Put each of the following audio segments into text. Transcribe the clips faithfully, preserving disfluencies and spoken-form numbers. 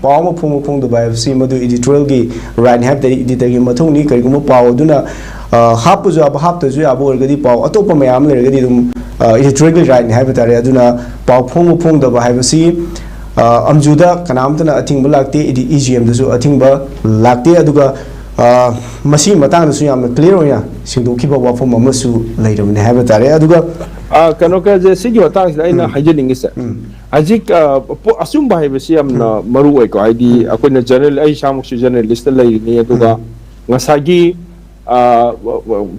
ꯄꯥꯎ ꯑꯃ ꯐꯣꯡꯕ ꯐꯣꯡꯗꯕ ꯍꯥꯏꯕꯁꯤ ꯃꯗꯨ editorialꯒꯤ rightꯅꯤ ꯍꯥꯏꯕ ꯇꯥꯔꯦ, editorꯒꯤ ꯃꯊꯧꯅꯤ꯫ ꯀꯔꯤꯒꯨꯝꯕ ꯄꯥꯎ ꯑꯗꯨꯅ, ꯑ, ꯍꯥꯞꯄꯁꯨ ꯌꯥꯕ, ꯍꯥꯞꯇ꯭ꯔꯁꯨ ꯌꯥꯕ ꯑꯣꯏꯔꯒꯗꯤ, ꯄꯥꯎ ꯑꯇꯣꯞꯄ ꯃꯌꯥꯝ ꯑꯃ ꯂꯩꯔꯒꯗꯤ ꯑꯗꯨꯝ, ꯑ, editorialꯒꯤ rightꯅꯤ ꯍꯥꯏꯕ ꯇꯥꯔꯦ꯫ ꯑꯗꯨꯅ ꯄꯥꯎ ꯐꯣꯡꯕ ꯐꯣꯡꯗꯕ ꯍꯥꯏꯕꯁꯤ, ꯑ, ꯑꯝꯖꯨꯗ ꯀꯅꯥꯝꯇꯅ ꯑꯊꯤꯡꯕ ꯂꯥꯛꯇꯦ, ꯏꯗꯤ-, EGMꯗꯁꯨ ꯑꯊꯤꯡꯕ ꯂꯥꯛꯇꯦ꯫ ꯑꯗꯨꯒ, ꯑ, ꯃꯁꯤꯒꯤ ꯃꯇꯥꯡꯗꯁꯨ ꯌꯥꯝꯅ clear ꯑꯣꯏꯅ ꯁꯦꯡꯗꯣꯛꯈꯤꯕ ꯋꯥꯐꯝ ꯑꯃꯁꯨ ꯂꯩꯔꯕꯅꯦ ꯍꯥꯏꯕ ꯇꯥꯔꯦ꯫ ꯑꯗꯨꯒ ꯑ, ꯀꯩꯅꯣ ꯀꯁꯦ, ꯁꯤꯒꯤ ꯃꯇꯥꯡꯁꯤꯗ ꯑꯩꯅ ꯎꯝ꯫ ꯍꯥꯏꯖꯅꯤꯡꯉꯤꯁꯦ, ꯎꯝ꯫ ꯍꯧꯖꯤꯛ, ꯑ, ꯄꯣ-, ꯑꯆꯨꯝꯕ ꯍꯥꯏꯕꯁꯤ ꯌꯥꯝꯅ ꯎꯝ꯫ ꯃꯔꯨ ꯑꯣꯏꯀꯣ꯫ ꯍꯥꯏꯗꯤ ꯎꯝ꯫ ꯑꯩꯈꯣꯏꯅ journal-, ꯑꯩ ꯏꯁꯥꯃꯛꯁꯨ journalist ꯂꯩꯔꯤꯅꯤ, ꯑꯗꯨꯒ ꯎꯝ꯫ ꯉꯁꯥꯏꯒꯤ, ꯑ,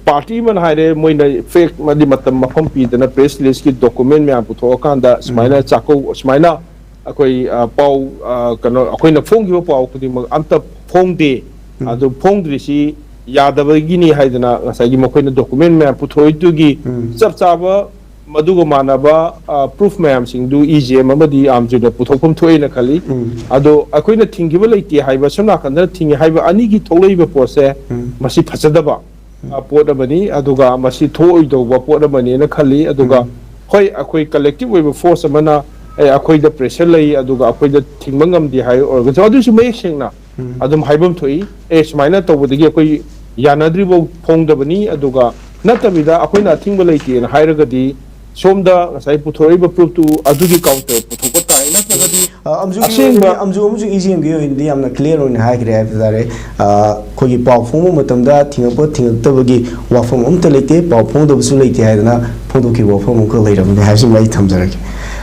party ꯑꯃꯅ ꯍꯥꯏꯔꯦ, ꯃꯣꯏꯅ fact ꯑꯃꯗꯤ ꯃꯇꯝ ꯃꯐꯝ ꯄꯤꯗꯅ press releaseꯀꯤ document ꯃꯌꯥꯝ ꯄꯨꯊꯣꯛꯑꯀꯥꯟꯗ ꯎꯝ꯫ ꯁꯨꯃꯥꯏꯅ ꯆꯥꯛꯀꯧ-, ꯁꯨꯃꯥꯏꯅ ꯑꯩꯈꯣꯏ, ꯑ, ꯄꯥꯎ, ꯑ, ꯀꯩꯅꯣ, ꯑꯩꯈꯣꯏꯅ ꯐꯣꯡꯈꯤꯕ ꯄꯥꯎ ꯈꯨꯗꯤꯡꯃꯛ ꯑꯝꯇ ꯐꯣꯡꯗꯦ꯫ ꯎꯝ꯫ ꯑꯗꯨ ꯐꯣꯡꯗ꯭ꯔꯤꯁꯤ ꯌꯥꯗꯕꯒꯤꯅꯤ ꯍꯥꯏꯗꯅ ꯉꯁꯥꯏꯒꯤ ꯃꯈꯣꯏꯅ document ꯃꯌꯥꯝ ꯄꯨꯊꯣꯛꯏꯗꯨꯒꯤ ꯎꯝ꯫ ꯆꯞ ꯆꯥꯕ ꯃꯗꯨꯒ ꯃꯥꯟꯅꯕ, ꯑ, proof ꯃꯌꯥꯝꯁꯤꯡꯗꯨ EGM ꯑꯃꯗꯤ ꯑꯝꯖꯨꯅ ꯄꯨꯊꯣꯛꯐꯝ ꯊꯣꯛꯑꯦꯅ ꯈꯜꯂꯤ꯫ ꯎꯝ꯫ ꯑꯗꯣ ꯑꯩꯈꯣꯏꯅ ꯊꯤꯡꯈꯤꯕ ꯂꯩꯇꯦ ꯍꯥꯏꯕ, ꯁꯣꯝ ꯅꯥꯀꯟꯗ ꯊꯤꯡꯉꯤ ꯍꯥꯏꯕ ꯑꯅꯤꯒꯤ ꯊꯣꯛꯂꯛꯏꯕ ꯄꯣꯠꯁꯦ, ꯎꯝ꯫ ꯃꯁꯤ ꯐꯖꯗꯕ, ꯎꯝ꯫ ꯑ, ꯄꯣꯠ ꯑꯃꯅꯤ, ꯑꯗꯨꯒ ꯃꯁꯤ ꯊꯣꯛꯑꯣꯏꯗꯧꯕ ꯄꯣꯠ ꯑꯃꯅꯤꯅ ꯈꯜꯂꯤ꯫ ꯑꯗꯨꯒ ꯎꯝ꯫ ꯍꯣꯏ, ꯑꯩꯈꯣꯏ collective ꯑꯣꯏꯕ force ꯑꯃꯅ, "ꯑꯦ, ꯑꯩꯈꯣꯏꯗ pressure ꯂꯩ, ꯑꯗꯨꯒ ꯑꯩꯈꯣꯏꯗ ꯊꯤꯡꯕ ꯉꯝꯗꯦ" ꯍꯥꯏ ꯑꯣꯏꯔꯒꯁꯨ, ꯑꯗꯨꯁꯨ ꯃꯌꯦꯛ ꯁꯦꯡꯅ ꯎꯝ꯫ ꯑꯗꯨꯝ ꯍꯥꯏꯐꯝ ꯊꯣꯛꯏ, "ꯑꯦ, ꯁꯨꯃꯥꯏꯅ ꯇꯧꯕꯗꯒꯤ ꯑꯩꯈꯣꯏ ꯌꯥꯅꯗ꯭ꯔꯤꯐꯥꯎ ꯐꯣꯡꯗꯕꯅꯤ", ꯑꯗꯨꯒ ꯅꯠꯇꯕꯤꯗ ꯑꯩꯈꯣꯏꯅ ꯑꯊꯤꯡꯕ ꯂꯩꯇꯦꯅ ꯍꯥꯏꯔꯒꯗꯤ, ꯁꯣꯝꯗ ꯉꯁꯥꯏ ꯄꯨꯊꯣꯔꯛꯏꯕ proof ꯇꯨ ꯑꯗꯨꯒꯤ counter ꯄꯨꯊꯣꯛꯄ ꯇꯥꯏ, ꯅꯠꯇ꯭ꯔꯒꯗꯤ ꯑ, ꯑꯝꯖꯨꯒꯤ ꯑꯁꯦꯡꯕ ꯑꯣꯏꯅꯗꯤ, ꯑꯝꯖꯨ ꯑꯃꯁꯨꯡ EGM ꯒꯤ ꯑꯣꯏꯅꯗꯤ ꯌꯥꯝꯅ clear ꯑꯣꯏꯅ ꯍꯥꯏꯈ꯭ꯔꯦ ꯍꯥꯏꯕ ꯇꯥꯔꯦ꯫ ꯑ, ꯑꯩꯈꯣꯏꯒꯤ ꯄꯥꯎ ꯐꯣꯡꯕ ꯃꯇꯝꯗ ꯊꯤꯡꯉꯛꯄ ꯊꯤꯡꯉꯛꯇꯕꯒꯤ ꯋꯥꯐꯝ ꯑꯝꯇ ꯂꯩꯇꯦ, ꯄꯥꯎ ꯐꯣꯡꯗꯕꯁꯨ ꯂꯩꯇꯦ ꯍꯥꯏꯗꯅ ꯐꯣꯡꯗꯣꯛꯈꯤꯕ ꯋꯥꯐꯝ ꯑꯃꯈꯛ ꯂꯩꯔꯕꯅꯦ ꯍꯥꯏꯕꯁꯤꯃ ꯑꯩ ꯊꯝꯖꯔꯒꯦ꯫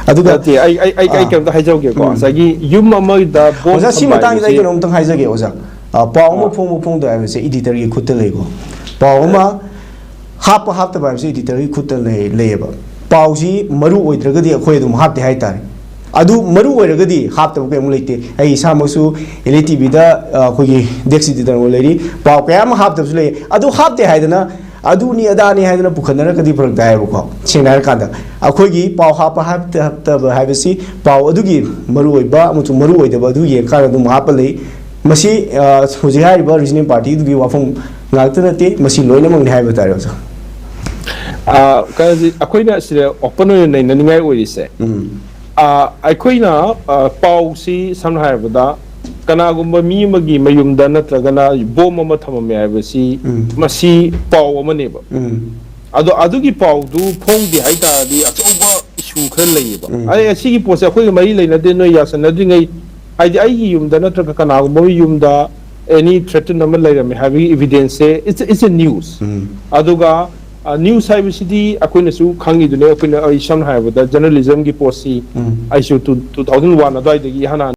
ꯑꯗꯨꯒ ꯅꯠꯇꯦ, ꯑꯩ, ꯑꯩ, ꯑꯩ, ꯑꯩ ꯑꯥ꯫ ꯀꯩꯝꯇ ꯍꯥꯏꯖꯍꯧꯒꯦꯀꯣ꯫ ꯎꯝ꯫ ꯉꯁꯥꯏꯒꯤ ꯌꯨꯝ ꯑꯃꯗ bomb ꯑꯣꯖꯥ, ꯁꯤ ꯊꯝꯕ ꯃꯇꯥꯡꯁꯤꯗ ꯑꯩ ꯍꯥꯏꯕꯁꯤ ꯀꯩꯅꯣꯝꯇꯪ ꯍꯥꯏꯖꯒꯦ, ꯑꯣꯖꯥ꯫ ꯑ, ꯄꯥꯎ ꯑꯃ ꯑꯥ꯫ ꯐꯣꯡꯕ ꯐꯣꯡꯗꯕ ꯍꯥꯏꯕꯁꯦ editor ꯒꯤ ꯈꯨꯠꯇ ꯂꯩꯀꯣ꯫ ꯄꯥꯎ ꯑꯃ ꯍꯥꯞꯄ ꯍꯥꯞꯇꯕ ꯍꯥꯏꯕꯁꯤ editor ꯒꯤ ꯈꯨꯠꯇ ꯂꯩ-, ꯂꯩꯌꯦꯕ꯫ ꯄꯥꯎꯁꯤ ꯃꯔꯨ ꯑꯣꯏꯗ꯭ꯔꯒꯗꯤ ꯑꯩꯈꯣꯏ ꯑꯗꯨꯝ ꯍꯥꯞꯇꯦ ꯍꯥꯏꯇꯥꯔꯦ꯫ ꯑꯗꯨ ꯃꯔꯨ ꯑꯣꯏꯔꯒꯗꯤ ꯍꯥꯞꯇꯕ ꯀꯩꯃꯨꯛ ꯂꯩꯇꯦ꯫ ꯑꯩ ꯏꯁꯥꯃꯛꯁꯨ L A T V ꯗ, ꯑ, ꯑꯩꯈꯣꯏꯒꯤ desk editor ꯑꯣꯏꯅ ꯂꯩꯔꯤ꯫ ꯄꯥꯎ ꯀꯌꯥ ꯑꯃ ꯍꯥꯞꯇꯕꯁꯨ ꯂꯩ꯫ ꯑꯗꯨ ꯍꯥꯞꯇꯦ ꯍꯥꯏꯗꯅ, ꯑꯗꯨꯅꯤ ꯑꯗꯥꯅꯤ ꯍꯥꯏꯗꯅ ꯄꯨꯈꯠꯅꯔꯒꯗꯤ ꯐꯔꯛ ꯇꯥꯏꯌꯦꯕꯀꯣ꯫ ꯁꯦꯡꯅ ꯍꯥꯏꯔꯀꯥꯟꯗ, ꯑꯩꯈꯣꯏꯒꯤ ꯄꯥꯎ ꯍꯥꯞꯄ ꯍꯥꯞꯇꯕ ꯍꯥꯏꯕꯁꯤ ꯄꯥꯎ ꯑꯗꯨꯒꯤ ꯃꯔꯨ ꯑꯣꯏꯕ ꯑꯃꯁꯨꯡ ꯃꯔꯨ ꯑꯣꯏꯗꯕ ꯑꯗꯨ ꯌꯦꯡꯉꯀꯥꯟꯗ ꯑꯗꯨꯝ ꯍꯥꯞꯄ ꯂꯩ꯫ ꯃꯁꯤ, ꯑ, ꯍꯧꯖꯤꯛ ꯍꯥꯏꯔꯤꯕ regional party ꯗꯨꯒꯤ ꯋꯥꯐꯝ ꯉꯥꯛꯇ ꯅꯠꯇꯦ, ꯃꯁꯤ ꯂꯣꯏꯅꯃꯛꯅꯤ ꯍꯥꯏꯕ ꯇꯥꯔꯦ, ꯑꯣꯖꯥ꯫ ꯑ, ꯀꯩꯅꯣꯁꯤ, ꯑꯩꯈꯣꯏꯅ ꯁꯤꯗ open ꯑꯣꯏꯅ ꯅꯩꯅꯅꯤꯡꯉꯥꯏ ꯑꯣꯏꯔꯤꯁꯦ, ꯎꯝ꯫ ꯑ, ꯑꯩꯈꯣꯏꯅ, ꯑ, ꯄꯥꯎꯁꯤ ꯁꯝꯅ ꯍꯥꯏꯔꯕꯗ ꯀꯅꯥꯒꯨꯝꯕ ꯃꯤ ꯑꯃꯒꯤ ꯃꯌꯨꯝꯗ ꯅꯠꯇ꯭ꯔꯒꯅ ꯕꯣꯝ ꯑꯃ ꯊꯝꯃꯝꯃꯦ ꯍꯥꯏꯕꯁꯤ, ꯎꯝ꯫ ꯃꯁꯤ ꯄꯥꯎ ꯑꯃꯅꯦꯕ꯫ ꯎꯝ꯫ ꯑꯗꯣ ꯑꯗꯨꯒꯤ ꯄꯥꯎꯗꯨ ꯐꯣꯡꯗꯦ ꯍꯥꯏꯇꯥꯔꯗꯤ ꯑꯆꯧꯕ issue ꯈꯔ ꯂꯩꯌꯦꯕ꯫ ꯎꯝ꯫ ꯑꯩ ꯑꯁꯤꯒꯤ ꯄꯣꯠꯁꯦ ꯑꯩꯈꯣꯏꯒ ꯃꯔꯤ ꯂꯩꯅꯗꯦ, ꯅꯣꯏ ꯌꯥꯁꯟꯅꯗ꯭ꯔꯤꯉꯩ, ꯍꯥꯏꯗꯤ ꯑꯩꯒꯤ ꯌꯨꯝꯗ ꯅꯠꯇ꯭ꯔꯒ ꯀꯅꯥꯒꯨꯝꯕ ꯑꯃꯒꯤ ꯌꯨꯝꯗ any threaten ꯑꯃ ꯂꯩꯔꯝꯃꯦ ꯍꯥꯏꯕꯒꯤ evidence say, it's, it's a news꯫ ꯎꯝ꯫ ꯑꯗꯨꯒ, ꯑ, news ꯍꯥꯏꯕꯁꯤꯗꯤ ꯑꯩꯈꯣꯏꯅꯁꯨ ꯈꯪꯉꯤꯗꯨꯅꯦ, ꯑꯩꯈꯣꯏꯅ, ꯑꯩ ꯁꯝꯅ ꯍꯥꯏꯔꯕꯗ journalism ꯒꯤ ꯄꯣꯠꯁꯤ ꯎꯝ꯫ ꯑꯩꯁꯨ two, two thousand one ꯑꯗꯨꯋꯥꯏꯗꯒꯤ ꯏꯍꯥꯟ ꯍꯥꯟꯅ